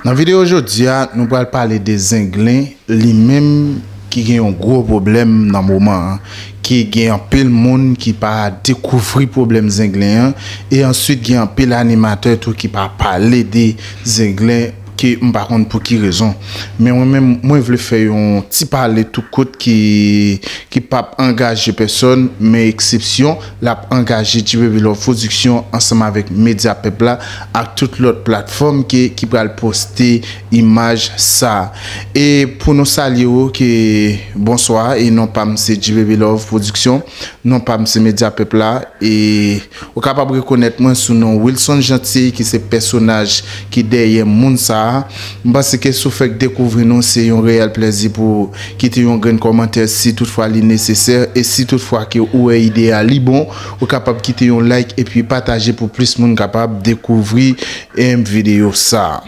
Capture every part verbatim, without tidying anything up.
Nan videyo jodi a, nou pral pale de Zenglen, li menm ki gen yon gwo pwoblèm nan moman an, ke gen anpil moun ki pa dekouvri pwoblèm Zenglen an, e answit gen anpil animatè tou ki pa pale de Zenglen, ke m pa konn pou ki rezon. Men mwen menm, mwen vle fè yon ti pale tou kout ki, ki p ap angaje pèsòn, men eksepsyon, l ap angaje G Baby Love Production ansanm avèk Medya Pèp la ak tout lòt platfòm ke, ki pral poste imaj sa. E pou nou salye w ke bonswa, e non pa m se G Baby Love Production, non pa m se Medya Pèp la, e ou kapab rekonèt mwen sou non Wilson Jeanty ki se pèsonaj ki dèyè moun sa a. M panse ke si w fèk dekouvri nou, se yon reyèl plèzi pou kite yon grenn kòmantè si toutfwa li nesesè, e si toutfwa ke ou wè ide a li bon, ou kapab kite yon like epi pataje pou plis moun kapab dekouvri, em, videyo sa a.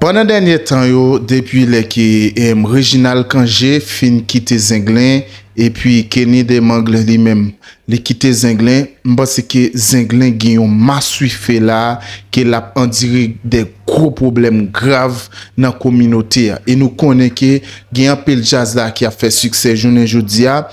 Pandan dènye tan yo, depi lè ke, em, Reginald Cangé fin kite Zenglen, epi Kenny Demangle li menm, li kite Zenglen, m panse ke Zenglen gen yon maswife la, ke l ap andire de gwo pwoblèm grav nan kominote a. E nou konnen ke gen anpil djaz la ki ap fè siksè jounen jodi a.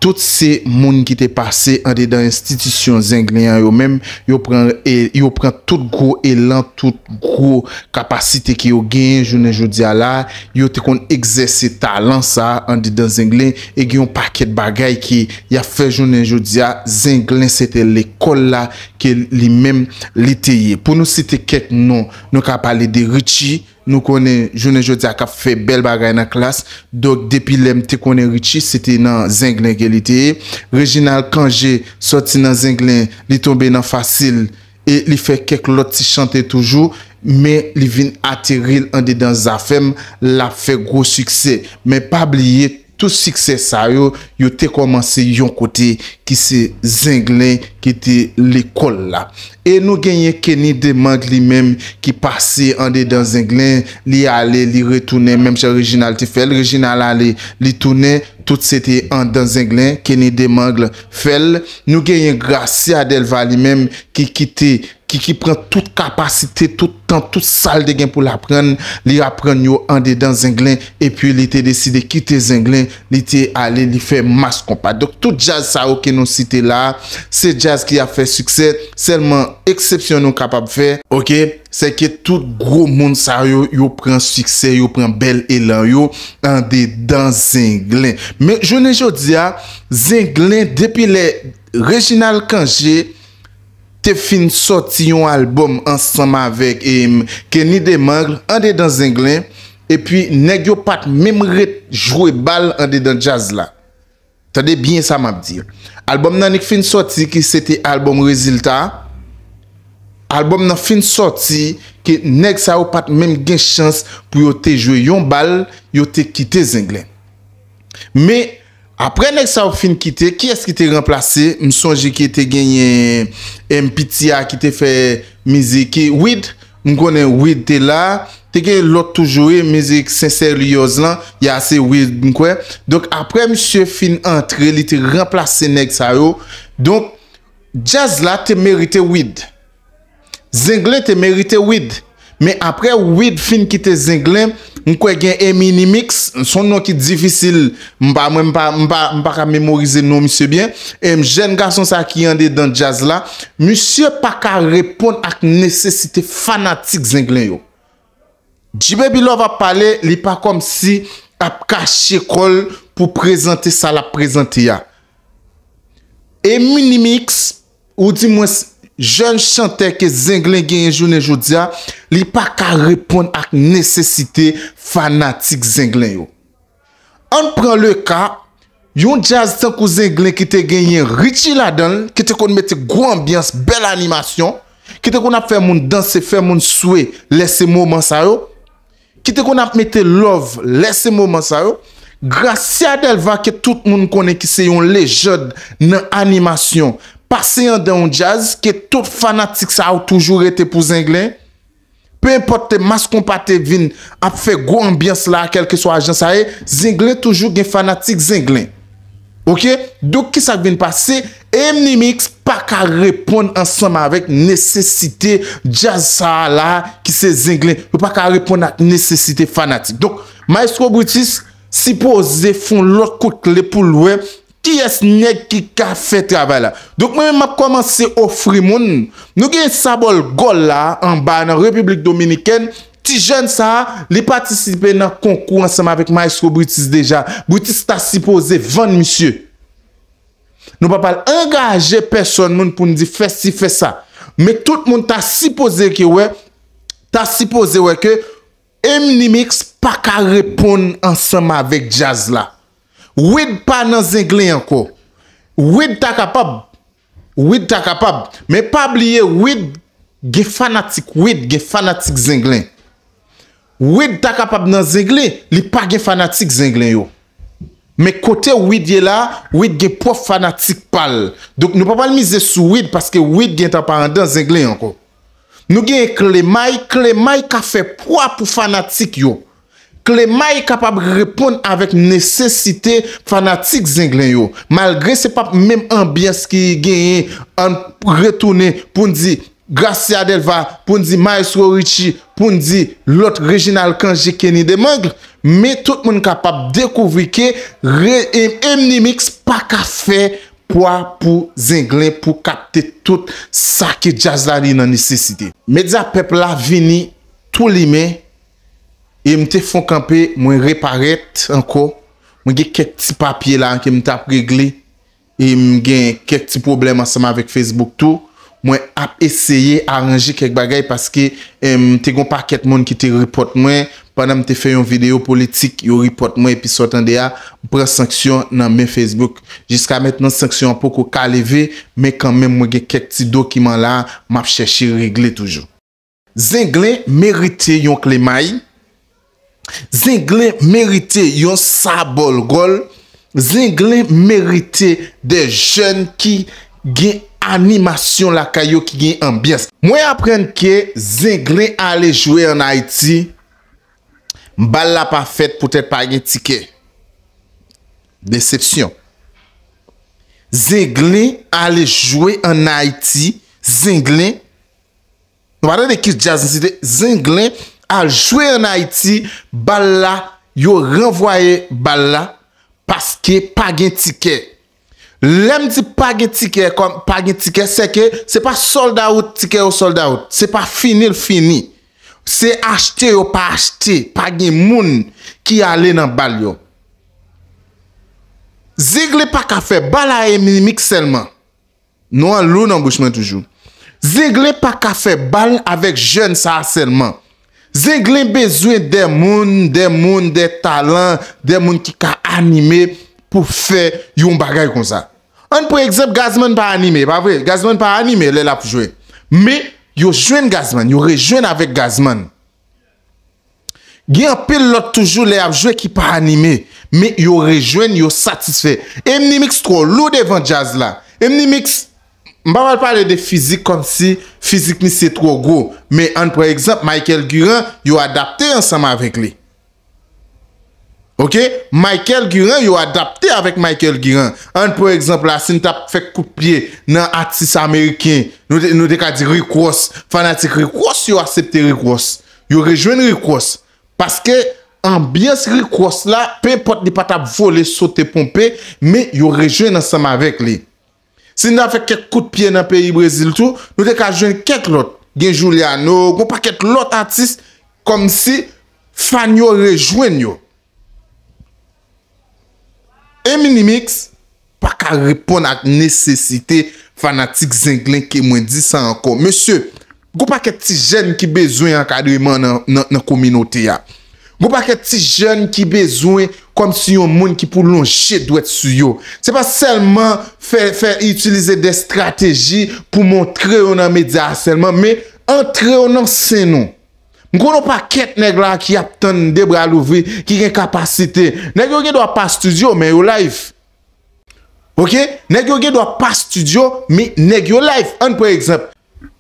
Tout se moun ki te pase andedan enstitisyon Zenglen an yo menm, yo pran, e, yo pran tout gwo elan, tout gwo kapasite ke yo genyen jounen jodi a la, yo te konn egzèse talan sa a andedan Zenglen, e gen yon pakèt bagay ke y ap fè jounen jodi a. Zenglen se te lekòl la ke li menm li te ye. Pou nou site kèk non, nou ka pale de Richie, nou konnen jounen jodi a k ap fè bèl bagay nan klass. Donk, depi lè m te konnen Richie, se te nan Zenglen ke li te ye. Reginald Cangé sòti nan Zenglen, li tonbe nan Fasil, e li fè kèk lòt ti chante toujou, men li vin ateri l andedan Zafèm, l ap fè gwo siksè. Men pa bliye, tout siksè sa yo, yo te kòmanse yon kote ki se Zenglen, ki te lekòl la. E nou genyen Kenny Demangle li menm ki pase andedan Zenglen, li ale, li retounen, menm jan Reginald te fè l. Reginald ale, li tounen, tout se te andan Zenglen, Kenny Demangle fè l. Nou genyen Gracia Delva li menm ki kite, ki, ki pran tout kapasite, tout tan, tout sa l te gen pou l aprann, li aprann yo andedan Zenglen, epi li te deside kite Zenglen, li te ale, li fè Mass Konpa. Donk, tout djaz sa yo ke nou site la, se djaz ki ap fè siksè, sèlman eksepsyon nou kapab fè, oke, se ke tout gwo moun sa yo, yo pran siksè, yo pran bèl elan yo andedan Zenglen. Men jounen jodi a, Zenglen, depi lè Reginald Cangé te fin sòti yon albòm ansanm avèk, em, Kenny Demangle andedan Zenglen, epi nèg yo pa t menm ret jwe bal andedan djaz la. Tande byen sa m ap di. Albòm nan li fin sòti, ki se te albòm Rezilta. Albòm nan fin sòti, ke nèg sa yo pa t menm gen chans pou yo te jwe yon bal, yo te kite Zenglen. Men, apre nèg sa yo fin kite, kiyès ki te ranplase? M sonje ke te genyen, em, piti a ki te fè mizik, ki Wid. M konnen Wid te la. Te gen lòt toujou, wi, mizik Sensè Liyòz lan, ya se Wid, m kwè. Donk, apre misye fin antre, li te ranplase nèg sa yo. Donk, djaz la te merite Wid. Zenglen te merite Wid. Men apre Wid fin kite Zenglen, m kwè gen Emini Mix, s on non ki difisil, m pa, mwen, m pa, m pa, m pa ka memorize non misye byen. E jèn gason sa ki andedan djaz la, misye pa ka reponn ak nesesite fanatik Zenglen yo. G Baby Love ap pale, li pa kòmsi ap kache kò l pou prezante sa l ap prezante a. Emini Mix, oudimwens jèn chantè ke Zenglen genyen jounen jodi a, li pa ka reponn ak nesesite fanatik Zenglen yo. Ann pran le ka, yon djaz tankou Zenglen ki te genyen Richie ladan l, ki te konn mete gwo anbyans, bèl animasyon, ki te konn ap fè moun danse, fè moun swe lè se moman sa yo, ki te konn ap mete love lè se moman sa yo, Gracia Delva ke tout moun konnen ki se yon lejand nan animasyon, pase anndan yon djaz ke tout fanatik sa yo toujou rete pou Zenglen. Pe enpòt te Mass Konpa te vin ap fè gwo anbyans la, kèlkeswa jan sa ye, Zenglen toujou gen fanatik Zenglen. Oke? Donk, kisa k vin pase? Emnimix pa ka reponn ansanm avèk nesesite djaz sa a la, ki se Zenglen. Yo pa ka reponn ak nesesite fanatik. Donk, Maestro Brutus sipoze fè yon lòt kout kle pou l wè kiyès nèg ki ka fè travay la. Donk, mwen menm, m ap kòmanse ofri moun. Nou gen Sabòl Gòl la, anba nan Repiblik Dominikèn. Ti jèn sa a, li patisipe nan konkou ansanm avèk Maestro Brutus deja. Brutus ta sipoze vann misye. Nou pa pral angaje pèsonn moun pou n di fè si, fè sa. Men tout moun ta sipoze ke wè, ta sipoze wè ke Emnimix pa ka reponn ansanm avèk djaz la. Wid pa nan Zenglen ankò. Wid ta kapab. Wid ta kapab. Men pa bliye, Wid gen fanatik Wid, gen fanatik Zenglen. Wid ta kapab nan Zenglen, li pa gen fanatik Zenglen yo. Men kote Wid ye la, Wid gen pwòp fanatik pa l. Donk, nou pa pral mize sou Wid, paske Wid gentan pa anndan Zenglen ankò. Nou genyen Klemay, Klemay ka fè pwa pou fanatik yo. Klemay kapab reponn avèk nesesite fanatik Zenglen yo. Malgre se p ap menm anbyans ki genyen, ann retounen pou n di Gracia Delva, pou n di Maestro Richie, pou n di lòt Reginald Cangé, Kenny Demangle, men tout moun kapab dekouvri ke re, Emnimix pa ka fè pwa pou Zenglen pou kapte tout sa ke djaz la li nan nesesite. Medya pèp la vini tou limen e m te fon kanpe, mwen reparèt ankò. Mwen gen kèk ti papye la ke m t ap regle e m gen kèk ti pwoblèm ansanm avèk Facebook tou. Mwen ap eseye aranje kèk bagay paske, em, te gon pakèt moun ki te repòt mwen pandan m te fè yon videyo politik, yo repòt mwen epi sa w tande a, m pran sanksyon nan men Facebook. Jiska mentnan, sanksyon an poko ka leve, men kanmenm mwen gen kèk ti dokiman la, m ap chèche regle toujou. Zenglen merite yon Klemay. Zenglen merite yon Sabòl Gòl. Zenglen merite de jèn ki gen animasyon lakay yo, ki gen anbyans. Mwen aprann ke Zenglen ale jwe ann Ayiti. Bal la pa fèt poutèt pa gen tikè. Desepsyon. Zenglen ale jwe ann Ayiti. Zenglen Nou pa tande ki djaz m site? Zenglen al jwe ann Ayiti, bal la, yo ranvwaye bal la paske pa gen tikè. Lè m di pa gen tikè, kòm pa gen tikè, se ke se pa sold out tikè yo sold out. Se pa fini l fini. Se achte yo pa achte, pa gen moun ki ale nan bal yo. Zenglen pa ka fè bal a Emnimix sèlman. Non an lou nan bouch mwen toujou. Zenglen pa ka fè bal avèk jèn sa a sèlman. Zenglen bezwen de moun, de moun, de talan, de moun ki ka anime pou fè yon bagay konsa. Ann pran egzanp, Gazman pa anime, pa vre? Gazman pa anime lè l ap jwe. Men, yo jwenn Gazman, yo rejwenn avèk Gazman. Gen anpil lòt toujou lè y ap jwe ki pa anime, men yo rejwenn, yo satisfè. Emnimix twò lou devan djaz la. Emnimix, m pa pral pale de fizik kòmsi fizik misye twò gwo, men ann pran egzanp Michael Guiran, yo adapte ansanm avèk li. Oke? Michael Guiran, yo adapte avèk Michael Guiran. Ann pran egzanp la, si n t ap fè kout pye nan atis ameriken, nou te, nou te ka di Rick Ross, fanatik Rick Ross, yo aksepte Rick Ross. Yo rejwenn Rick Ross. Paske anbyans Rick Ross la, pe enpòt li pa t ap vole, sote, ponpe, men yo rejwenn ansanm avèk li. Si n ta fè kèk kout pye nan peyi Brezil tou, nou te ka jwenn kèk lòt. Gen Juliano, gon pakèt lòt atis, kòmsi fan yo rejwenn yo. Emnimix pa ka reponn ak nesesite fanatik Zenglen ke mwen di sa ankò. Mesye, gon pakèt ti jèn ki bezwen ankadreman nan, nan, nan kominote a. Gon pakèt ti jèn ki bezwen kòmsi yon moun ki pou lonje dwèt sou yo. Se pa sèlman fè, fè itilize de estrateji pou montre yo nan medya a sèlman, men antre yo nan sen nou. M konn yon pakèt nèg la ki ap tann de bra louvri, ki gen kapasite. Nèg yo gen dwa pa estidyo, men yo live. Ok? Nèg yo gen dwa pa studio, men nèg yo live. Ann pran egzanp.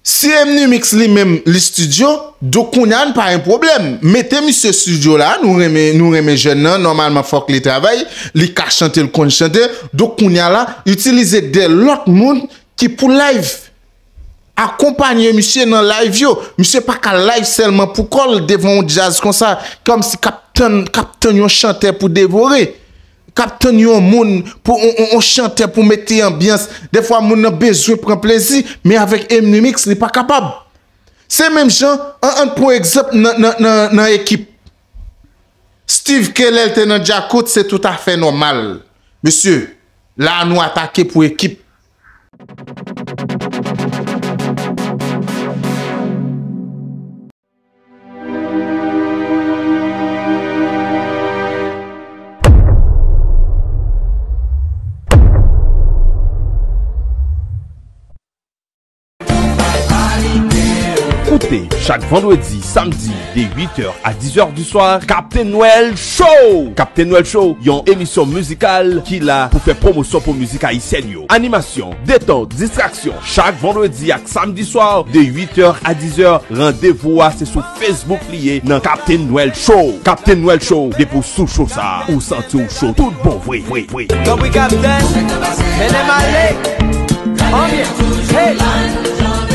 Si Emnimix li menm li studio, donk kounye a n pa gen pwoblèm. Mete misye studio la, nou renmen, nou renmen jèn nan, nòmalman fòk li travay, li ka chante, l konn chante. Donk kounye a la, itilize de lòt moun ki pou live. Akonpanye misye nan live yo. Misye pa ka live sèlman pou kò l devan yon djaz konsa, kòmsi k ap tann, k ap tann yon chantè pou devore. K ap tann yon moun pou yon, yon, yon chantè pou mete anbyans. Defwa moun nan bezwen pran plezi, men avèk Emnimix li pa kapab. Se menm jan, an, ann pran egzanp nan, nan, nan, nan ekip. Steve K lè l te nan Djakout, se toutafè nòmal. Mesye, la nou atake pou ekip. Koute chak vandredi, samdi, de uit è a diz è di swa, Captain Noël Show! Captain Noël Show, yon emisyon mizikal ki la pou fè pwomosyon pou mizik ayisyèn yo. Animasyon, detant, distraksyon, chak vandredi ak samdi swa, de uit è a diz è, randevou a se sou Facebook li ye nan Captain Noël Show. Captain Noël Show, depi w sou show sa, ou santi w cho tout bon vre, vre, vre. Tanpri, Captain, mennen m ale. Anbyen, hey!